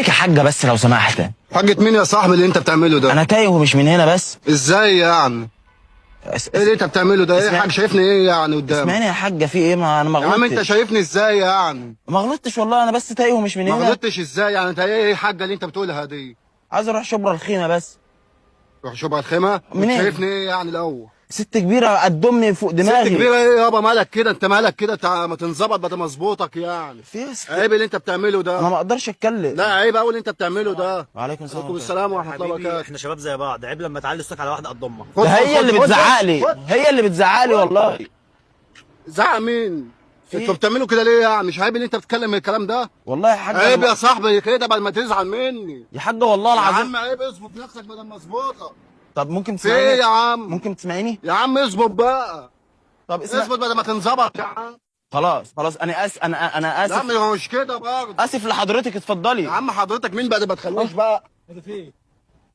لك يا حاجة بس لو سمحت. حاجة مين يا صاحبي اللي انت بتعمله ده؟ انا تايه ومش من هنا بس. ازاي يعني؟ ايه اللي انت بتعمله ده؟ ايه حاجة شايفني ايه يعني قدامك؟ اسمعني يا حاجة، في ايه؟ ما انا ما يا عم انت غلطتش. شايفني ازاي يعني؟ ما غلطتش والله، انا بس تايه ومش من ما هنا. غلطتش ازاي يعني؟ انت ايه الحاجة اللي انت بتقولها دي؟ عايز اروح شبرا الخيمة بس. روح شوف على الخيمة. منين؟ شايفني ايه يعني الاول؟ ست كبيرة قد امي فوق دماغي. ست كبيرة ايه يابا؟ مالك كده انت؟ مالك كده؟ انت ما تنظبط بدل مظبوطك يعني. في إيه ست؟ عيب اللي انت بتعمله انا ده. ما اقدرش اتكلم. لا عيب قوي اللي انت بتعمله ده. وعليكم السلام. عليكم السلام ورحمة الله حبيبي وبركاته. احنا شباب زي بعض، عيب لما تعلي صوتك على واحدة قد امك. خد ده هي خد اللي خد بتزعق لي، خد. هي اللي بتزعق لي والله. زعق مين؟ في انتوا بتعملوا كده ليه يعني؟ مش عيب اللي انت بتتكلم الكلام ده؟ والله يا حاجة عيب يا صاحبي كده بعد ما تزعل مني. يا حاجة والله يا العظيم. عم عيب، اظبط نفسك بدل ما اظبطك. طب ممكن في ايه تسمعيني؟ يا عم؟ ممكن تسمعيني؟ يا عم اظبط بقى. طب اسمع. اظبط بدل ما تنظبط يا عم. خلاص خلاص، انا اسف، انا لا اسف. ما هو مش كده برضه. اسف لحضرتك، اتفضلي. يا عم حضرتك مين بقى؟ ما تخلوش بقى. هذا في ايه؟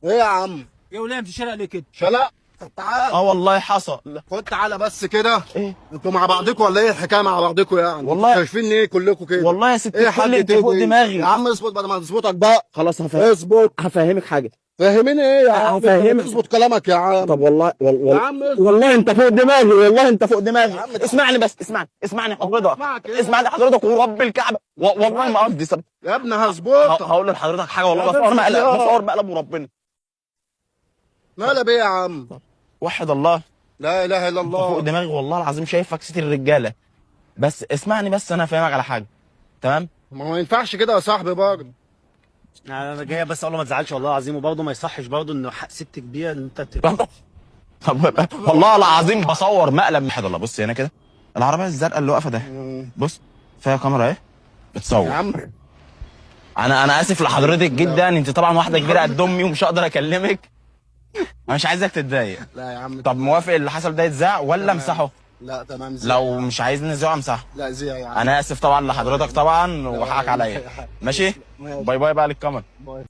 ايه يا عم؟ يا ولاد في الشارع ليه كده؟ شلق. طب تعال. اه والله حصل. خد تعالى بس كده. ايه؟ انتوا مع بعضكم ولا ايه الحكاية مع بعضكم يعني؟ والله- شايفين ايه كلكم كده؟ والله يا ست ايه الكل حاجة انت ايه فوق دي؟ دماغي. يا عم اظبط بدل ما تظبطك بقى. خلاص هفهم. اظبط. هفهمك حاجة. فاهمين ايه يا عم؟ هفهمك. اظبط كلامك يا عم. طب والله يا عم اظبط. والله انت فوق دماغي، والله انت فوق دماغي. يا عم ده- اسمعني بس، اسمعني، اسمعني حضرتك. اسمعك ايه؟ اسمعني حضرتك ورب الكعبة والله ما قصدي. يا ابني هظبطك. هقول لحضرتك حاجة والله. يا بصور بنت مقلب، يا. بصور مقلب وربنا. مالك ايه يا عم؟ وحد الله. لا اله الا انت فوق الله. دماغي والله العظيم، شايفك ست الرجالة. بس اسمعني بس، انا هفهمك على حاجة. تمام؟ ما هو ينفعش كده يا صاحبي برضه. انا جاي بس اقول له ما تزعلش والله العظيم، وبرضه ما يصحش برضه انه حق ست كبيرة ان انت طب والله العظيم بصور مقلب. وحد الله. بص هنا كده، العربية الزرقاء اللي واقفة ده، بص فيها كاميرا اهي بتصور. يا عم انا اسف لحضرتك جدا، انت طبعا واحدة كبيرة قد امي ومش هقدر اكلمك. انا مش عايزك تتضايق. لا يا عم. طب موافق اللي حصل ده يتذاع ولا تمام. امسحه؟ لا تمام زي. لو مش عايزني نذيعه امسحه. لا زي يا عم. انا اسف طبعا لحضرتك طبعا، وحقك عليا. ماشي، ماشي. bye bye بقى للكاميرا. bye.